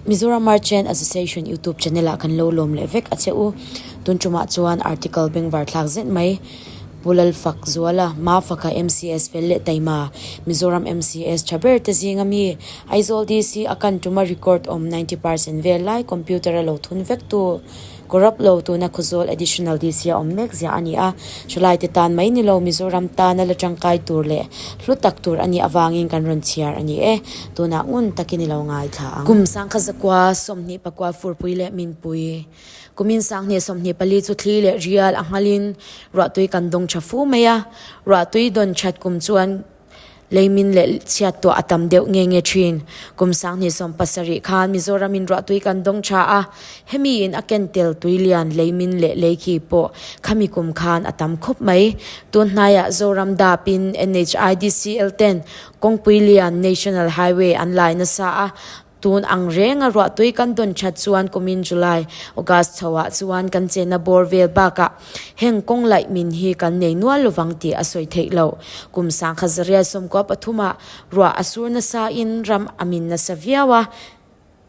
Mizoram Merchant Association YouTube channel ah kan lo lawm leh vek a che u. Tun tumah chuan article bengvar thlak zet mai Pu Lalfak Zuala, Mafaka MCS fel leh Taima, Mizoram MCS tha ber te zinga mi, Aizawl DC a kan tuma record awm 90% vel lai computer a lo thun vek tu. Corrupt lo tuna Khawzawl Additional DC a awm mek ziah a ni a, Thalaite tan mai ni lo Mizoram tana la tangkai tur leh hlu tak tur a nih avangin kan rawn chhiar a ni e. Tunah ngun takin i lo ngaithla ang. Kum sangkha zakua, 24 furpui leh minpui. Kumin sanghnih 24 chu thli leh rial a nghalin ruahtui kan dawng tha fu mai a, ruahtui dawn that kum chuan Leimin leh chhiat tuah a tam deuh nge nge thin. Kum 2017 khan Mizoramin ruahtui kan dawng tha a, hemi in a ken tel tuilian leimin leh leikhi pawh khami kum khan a tam khawp mai. Tun hnaiah Zoram dapin NHIDCL ten kawngpui lian National Highway an lai nasa a, Tun ang renga ruahtui kan dawn that chuan kumin July, August chhoah chuan kan chenna bawr vel bakah heng kawng laih min hi kan nei nual lovang tih a sawi theih loh. Kum 1993 ah ruah a sur nasa in ram a min nasa viau a.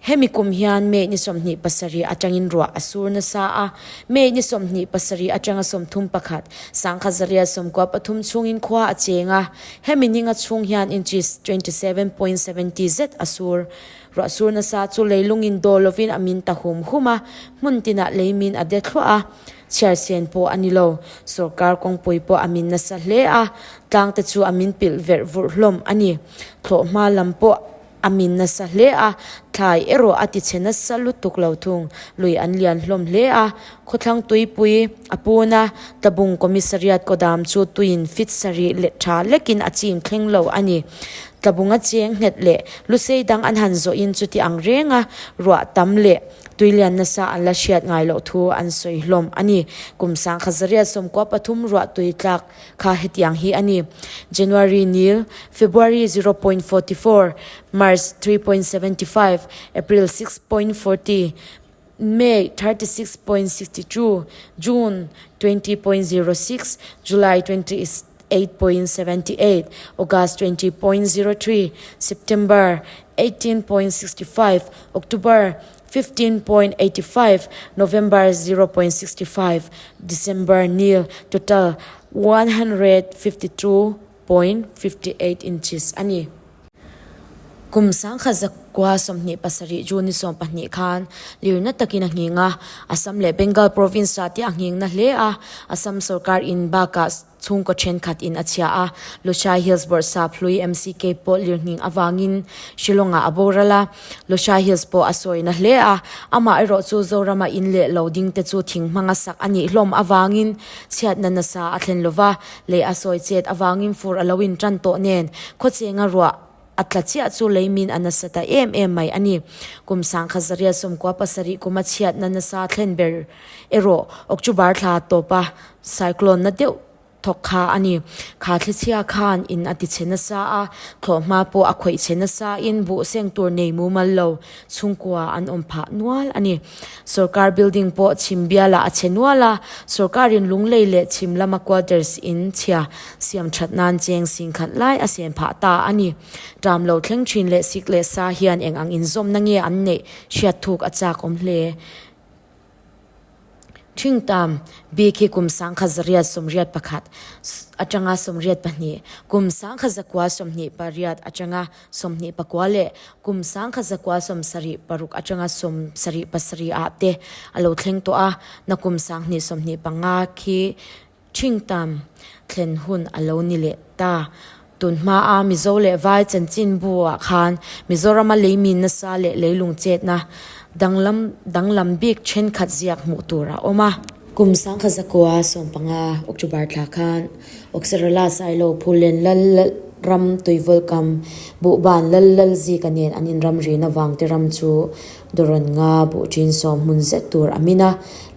Hemi kum hian May ni 27 atangin ruah a sur nasa a, May ni 27 atanga 31, 1993 chhungin khua a cheng a. Hemi ninga chhung hian inches 27.70 zet a sur. Ruah sur nasa chu leilungin daw lovin a min ta hum hum a, hmun tinah lei min a de thluah a, chhiar sen pawh a ni lo. Sorkar kawngpui pawh a min nasa hle a, tlangte chu a min pilh verh vurh hlawm a ni. Thlawhhma lam pawh A min nasa hle a, thlai erawh a tichhe nasa lutuk lo thung. Lui an lian hlawm hle a, khawthlang tuipui a pun a, Tlabung Commissariat kawdam chu tuiin fit sarih leh tha lekin a chim thleng lo a ni. Tlabunga cheng nghet leh lusei dang an han zawhin chuti ang renga ruah tam leh tuilian nasa an la hriat ngai loh thu an sawi hlawm a ni. Kum 1993 ruah tui tlak Kha hetiang hi a ni, January nil, February 0.44, March 3.75, April 6.40, May 36.62, June 20.06, July 28.78, August 20.03, September 18.65, October 15.85, November 0.65, December nil, total 152.58 inches a ni. Kum 1927 June ni 12 khan lirna takin a nghing a, Assam leh Bengal province ah te a nghing na hle a, Assam sorkar in bakah Chhungkaw thenkhat in a chhia a, Lushai Hills Bawrhsap hlui MCK pawh lirnghing avangin Shillong ah a boral a, Lushai Hills pawh a sawi na hle a, amah erawh chu Zorama in leh lo ding te chu thing hmanga sak a nih hlawm avangin chhiatna nasa a thlen lova, lei a sawi chet avangin fur a lo in tan tawh nen khawchenga ruah A tla chiah chu leimin a nasa ta em em mai a ni. Kum 1997 kuma chhiatna nasa thlen ber erawh October thla tawpa cyclone na deuh thawk kha a ni. Kha thlichhia khan in a tichhe nasa a, thlawhhma pawh a khawih chhe nasa in buh seng tur nei mumal lo chhungkua an awm phah nual a ni. Sorkar building pawh chhim bialah a chhe nual a, sorkarin Lunglei leh chhim lama quarters in chhia siam that nan cheng sing khat lai a sen phah ta a ni. Ṭam lo thleng ṭhin leh sik leh sa hian eng ang inzawmna nge an neih hriat thuk a chak awm hle. Ṭhingtam bik hi kum 1981 aṭanga 82, kum 1928 aṭanga 29 leh kum 1976 aṭanga 77 ah te a lo thleng tawh a, nakum 2025 khi Ṭhingtam thlen hun a lo ni leh ta. Tun hmaa Mizo leh Vai chanchinbu ah khan Mizorama leimin nasa leh leilung chetna danglam danglam bik thenkhat ziak hmuh tur a awm a. Kum 1915 October thla khan Oxerala Sailo Phullen Lal Lal ram Tuivolkam Buhban Lal Lal Zika nen an inramrin avang te ram chu Dawrawn nga buh ṭin sawm hmun zet tur a min a,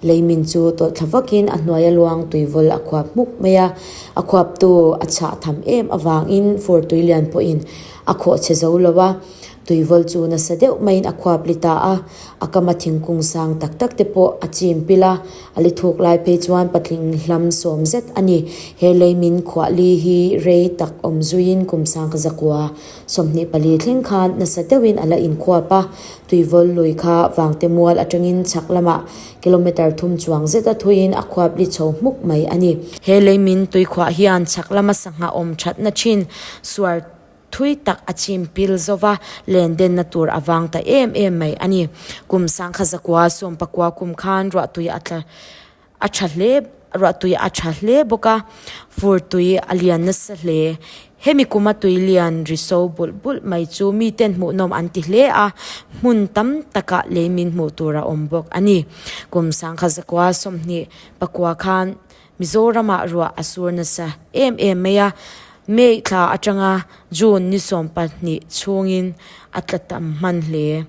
leimin chu tawlh thla vakin a hnuaia luang tuivawl a khuap hmuk mai a, a khuaptu a chhah tham em avangin fur tui lian pawhin a khawh chhe zo lo a. Tuivawl chu nasa deuh maiin a khuap li ta a, a kama thingkung sang tak tak te pawh a chim pil a, a li thuk lai phei chuan patling hlam sawm zet a ni. He lei min khuah li hi rei tak awm zuiin kum sang zakua 24 thleng khan nasa deuhin a la inkhuap a, Tuivawl lui kha Vangte mual atangin chhak lamah kilometre thum chuang zeta thuiin a khuap li chho hmuk mai a ni. He lei min tuikhuah hian chhak lama sangha awm thatna thin suar thui tak a chim pil zo va, len denna tur a vang ta em em mai a ni. Kum sangkha zakua sawmpakua kum khan ruahtui a tla a tha hle ruahtui a tha hle bawk a, fur tui a lian nasa hle. Hemi kuma tui lian ri so bulh bulh mai chu miten hmuhnawm an ti hle a, hmun tam takah lei min hmuh tur a awm bawk a ni. Kum sangkha zakua 24 khan Mizoramah ruah a sur nasa em em mai a, May thla atanga June ni 12 chhungin a tla tam hman hle.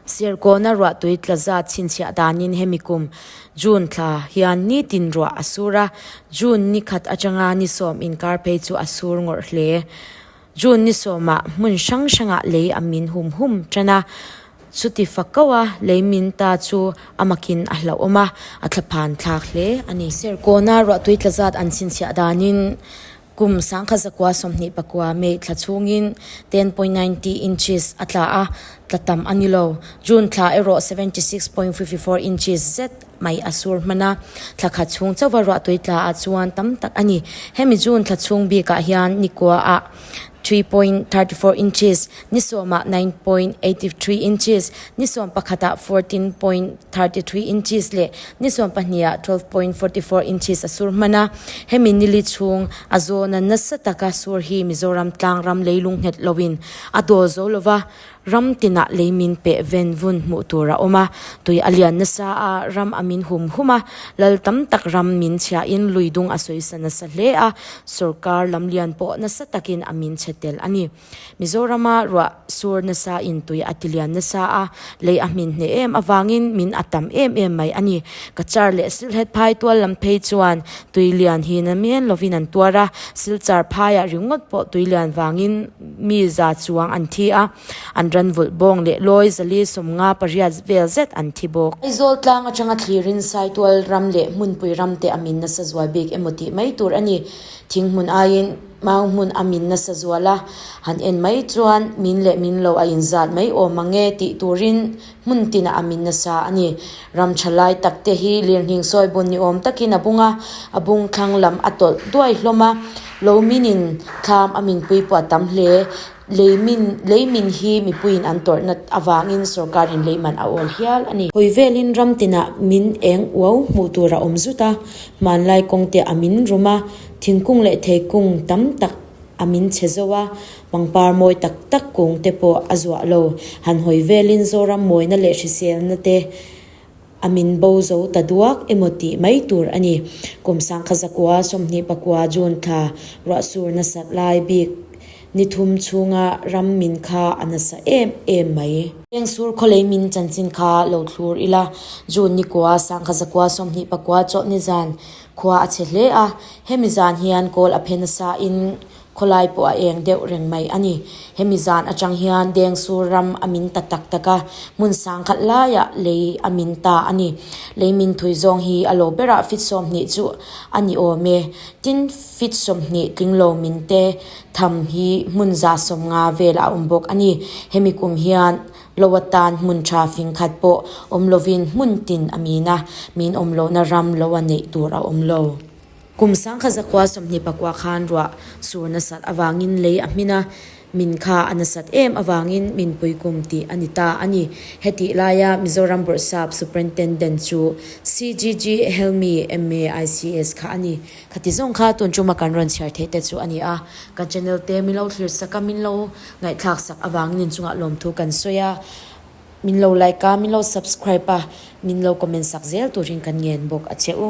Serkawna ruahtui tla zat chhinchhiah danin hemi kum June thla hian nitin ruah a sur a, June ni khat atanga ni sawm inkar phei chu a sur ngawrh hle. June ni sawmah hmun hrang hrangah lei a min hum hum tan a, chuti fako a lei min ta chu a makin a hlauhawm a, a thlaphan thlak hle a ni. Serkawna ruahtui tla zat an chhinchhiah danin Kum sangkhat zakua 24 May thla chhungin 10.90 inches a tla a, tla tam a ni lo. June thla erawh 76.54 inches zet mai a sur hman a, thla khat chhung chauha ruahtui tla ah chuan tam tak a ni. Hemi June thla chhung bikah hian nikua ah 3.34 inches, ni sawmah 9.83 inches, ni sawm pakhatah 14.33 inches leh ni sawm pahnihah 12.44 inches a sur hman a. Hemi nili chhung a zawna nasa taka sur hi Mizoram tlang ram leilung nghet loin a dawl zo lova, ram tinah lei min peh ven vun hmuh tur a awm a. Tui a lian nasa a, ram a min hum hum a, lal tam tak ram min chhiahin lui dung a sawisa nasa hle a, sorkar lam lian pawh nasa takin a min chhe tel a ni. Mizorama ruah sur nasa in tui a ti lian nasa a, lei a hmin hneh em avangin min a tam em em mai a ni. Kachar leh Sylhet phai tual lam phei chuan tui lian hi na men lovin an tuar a, Silchar phaiah ringawt pawh tui lian vangin mi za chuang an thi a, an ran vulh bawng leh lawi zali 58 vel zet an thi bawk. Aizawl tlang atanga thlirin Saitual ram leh hmunpui ram te a min nasa zual bik emaw tih mai tur a ni. Thing hmun aiin mau hmun a min nasa zual a, han en mai chuan min leh min lo a inzat mai awm ang e tih turin hmun tinah a min nasa a ni. Ram tha lai tak te hi lirnghing sawi bun ni awm takin a bung a, a bung thlang lam a tawlh duai hlawm a, lo minin thlam a minpui pawh a tam hle. Lei min, lei min hi mipuiin an tawrhna avangin sorkarin lei man a awl hial a ni. Hawi velin ram tinah min eng uau hmuh tur a awm zut a, hmanlai kawng te a min rum a, thingkung leh theikung tam tak a min chhe zo a, pangpar mawi tak tak kung te pawh a zuah lo. Han hawi velin Zoram mawina leh hriselna te A min bo zo ta duak emaw tih mai tur a ni. Kum sangkha zakua 24 June thla ruahsur nasat lai bik ni thum chhunga ram min kha a nasa em em mai. Heng sur khawlei min chanchin kha lo thlur ila, June ni kua sangkha zakua 29 chawlhni zan khua a chhe hle a, hemi zan hian kawl a phe nasa in Khawlai pawh a eng deuh reng mai a ni. Hemi zan atang hian Dengsur ram a min ta tak tak a, hmun sang khat laiah lei a min ta a ni. Lei min thui zawng hi a lo berah fit 20 chu a ni awm e. Tin, fit 20 tling lo min te tham hi hmun 150 vel a awm bawk a ni. Hemi kum hian lo atan hmun tha fing khat pawh awm lovin hmun tin a min a, min awm lohna ram lo a neih tur a awm lo. Kum sangkha zakua 24 khan ruah sur nasat avangin lei a hmin a, min kha a nasat em avangin min pui kum tih a ni ta a ni. Hetih laia Mizoram Bawrhsap Superintendent chu CGG Helmi MA ICS kha a ni. Khati zawng kha tun tuma kan rawn chhiar theih te chu a ni a, kan channel te min lo thlir sak a, min lo ngaihthlak sak avangin inchungah lawmthu kan sawi a, min lo like a, min lo subscribe a, min lo comment sak zel turin kan ngen bawk a che u.